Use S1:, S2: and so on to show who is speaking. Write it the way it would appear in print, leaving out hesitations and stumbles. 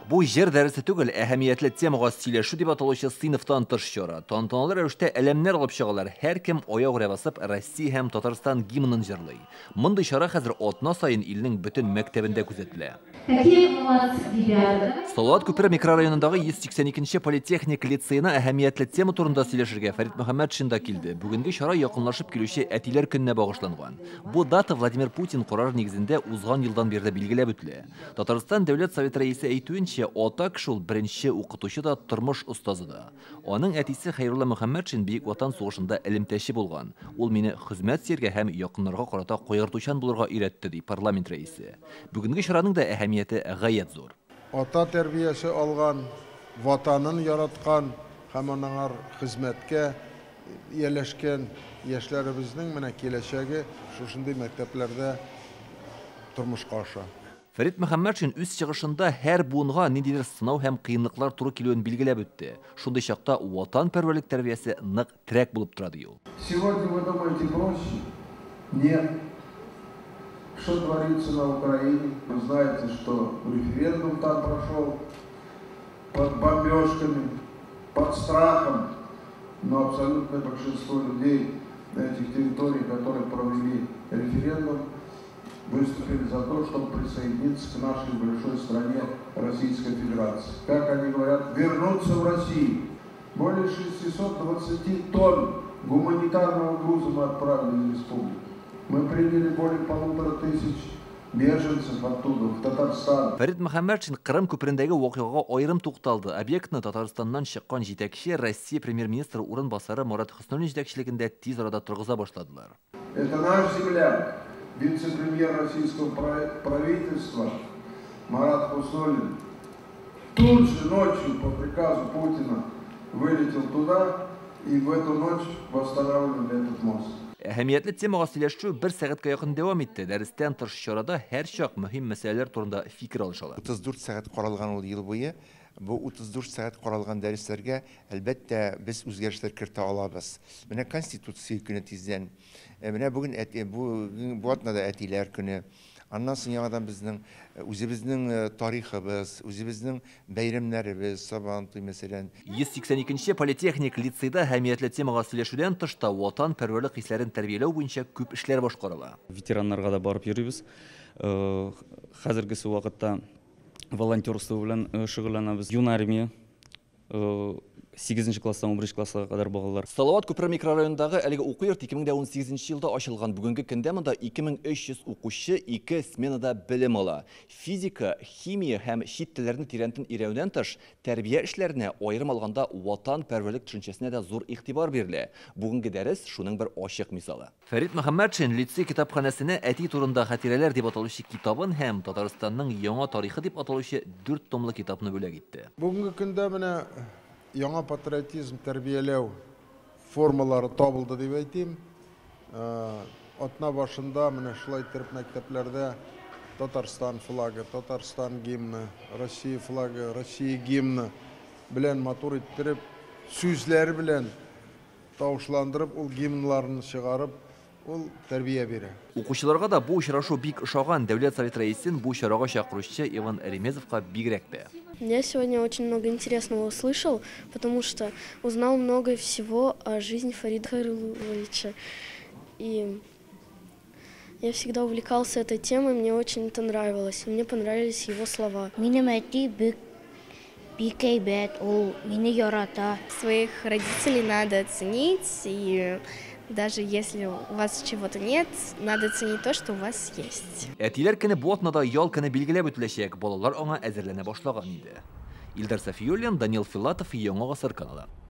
S1: Бу җыр дәресе түгел, әһәмиятле темага сөйләшү дип аталучы сыйныфтан тыш чара. Тантаналы рәвештә әләмнәр алып чыгалар. Һәркем аягүрә басып Россия һәм Татарстан гимнын җырлый. Мондый чара хәзер атна саен илнең бөтен мәктәбендә күзәтелә.
S2: Какие молодцы ребята, да?
S1: Салават күпере микрорайонындагы 182 нче политехник лицеена әһәмиятле тема турында сөйләшергә Фәрит Мөхәммәтшин да килде. Бүгенге чара якынлашып килүче Әтиләр көненә багышланган. Бу дата Владимир Путин карары нигезендә узган елдан бирле билгеләп үтелә. Татарстан Дәүләт Советы рәисе әйтүенчә, ата кеше ул беренче укытучы да, тормыш остазы да. Аның әтисе Хәйрулла Мөхәммәтшин Бөек Ватан сугышында элемтәче булган. Ул мине хезмәт сөяргә һәм якыннарга карата кайгыртучан булырга өйрәтте, ди парламент рәисе. Бүгенге чараның да әһәмияте гаять зур.
S3: Ата тәрбиясе алган, Ватанын яраткан һәм анаңар хезмәткә ияләшкән яшьләребезнең менә киләчәге шушындый мәктәпләрдә тормышка аша.
S1: Фәрит Мөхәммәтшин үз чыгышында һәр буынга ниндидер сынау һәм кыенлыклар туры килүен билгеләп үтте. Шундый чакта ватанпәрвәрлек тәрбиясе нык терәк булып тора, ди ул.
S3: Сегодня вы думаете проще? Нет. Что творится на Украине? Вы знаете, что референдум там прошел под бомбежками, под страхом. Но абсолютное большинство людей на этих территориях, которые провели референдум, выступили за то, чтобы присоединиться к нашей большой стране Российской Федерации. Как они говорят, вернуться в Россию. Более 620 тонн гуманитарного груза мы отправили из республики. Мы приняли более 1500 беженцев оттуда, в Татарстан.
S1: Фәрит Мөхәммәтшин Кырым күперендәге вакыйгага аерым тукталды. Объектны Татарстаннан чыккан җитәкче, Россия премьер-министры урынбасары Марат Хөснуллин җитәкчелегендә тиз арада торгыза башладылар.
S3: Это наш земляк, вице-премьер российского правительства Марат Хуснуллин. Тут же ночью по приказу Путина вылетел туда и в эту ночь восстанавливали этот мост.
S1: Әһәмиятле темага сөйләшү бер сәгатькә якын дәвам итте. Дәрестән тыш чарада һәрчак мөһим мәсьәләләр турында фикер алышалар.
S4: 34 сәгать каралган ул ел буе. Бу 34 сәгать каралган дәресләргә, әлбәттә, без үзгәрешләр кертә алабыз. Менә Конституция көне тиздән. Менә бүген әти, бу, бу атнада әтиләр көне. Аннан соң яңадан безнең үзебезнең тарихыбыз, үзебезнең бәйрәмнәребез, Сабантуй мәсәлән.
S1: 182 нче политехник лицейда әһәмиятле темага сөйләшүдән тыш та ватанпәрвәрлек хисләрен тәрбияләү буенча күп эшләр башкарыла.
S5: Ветераннарга да барып йөрибез. Хәзергесе вакытта волонтерство белән шөгыльләнәбез. Юнармия, 8 класстан 11 класска кадәр балалар.
S1: Салават күпере микрорайонындагы әлеге уку йорты 2018 елда ачылган. Бүгенге көндә монда 2300 укучы ике сменада белем ала. Физика, химия һәм чит телләрне тирәнтен өйрәнүдән тыш, тәрбия эшләренә, аерым алганда ватанпәрвәрлек төшенчәсенә дә зур игътибар бирелә. Бүгенге дәрес шуның бер ачык мисалы. Фәрит Мөхәммәтшин лицей китапханәсенә Әти турында хатирәләр дип аталучы китабын һәм Татарстанның яңа тарихы дип аталучы 4 томлы китапны бүләк итте.
S3: Бүгенге көндә менә яңа патриотизм тәрбияләү формалары табылды дип әйтим. Атна башында менә шулай иттереп мәктәпләрдә Татарстан флагы, Татарстан гимны, Россия флагы, Россия гимны белән матур иттереп, сүзләр белән тавышландырып, ул гимнларны чыгарып, ул тәрбия бирә.
S1: Укучыларга да бу очрашу бик ошаган. Дәүләт Советы рәисен бу чарага чакыручы Иван Ремезовка бигрәк тә.
S6: Я сегодня очень много интересного услышал, потому что узнал много всего о жизни Фарида Хайрулловича. И я всегда увлекался этой темой, мне очень это нравилось. И мне понравились его слова.
S7: Минем әти бик бик әйбәт, ул мине ярата.
S6: Своих родителей надо ценить, и даже если у вас чего-то нет, надо ценить то, что у вас есть.
S1: Әтиләр көне бу атнада ял көне билгеләп үтеләчәк. Балалар аңа әзерләнә башлаган инде. Илдар Сафиуллин, Данил Филатов, Яңа Гасыр каналы.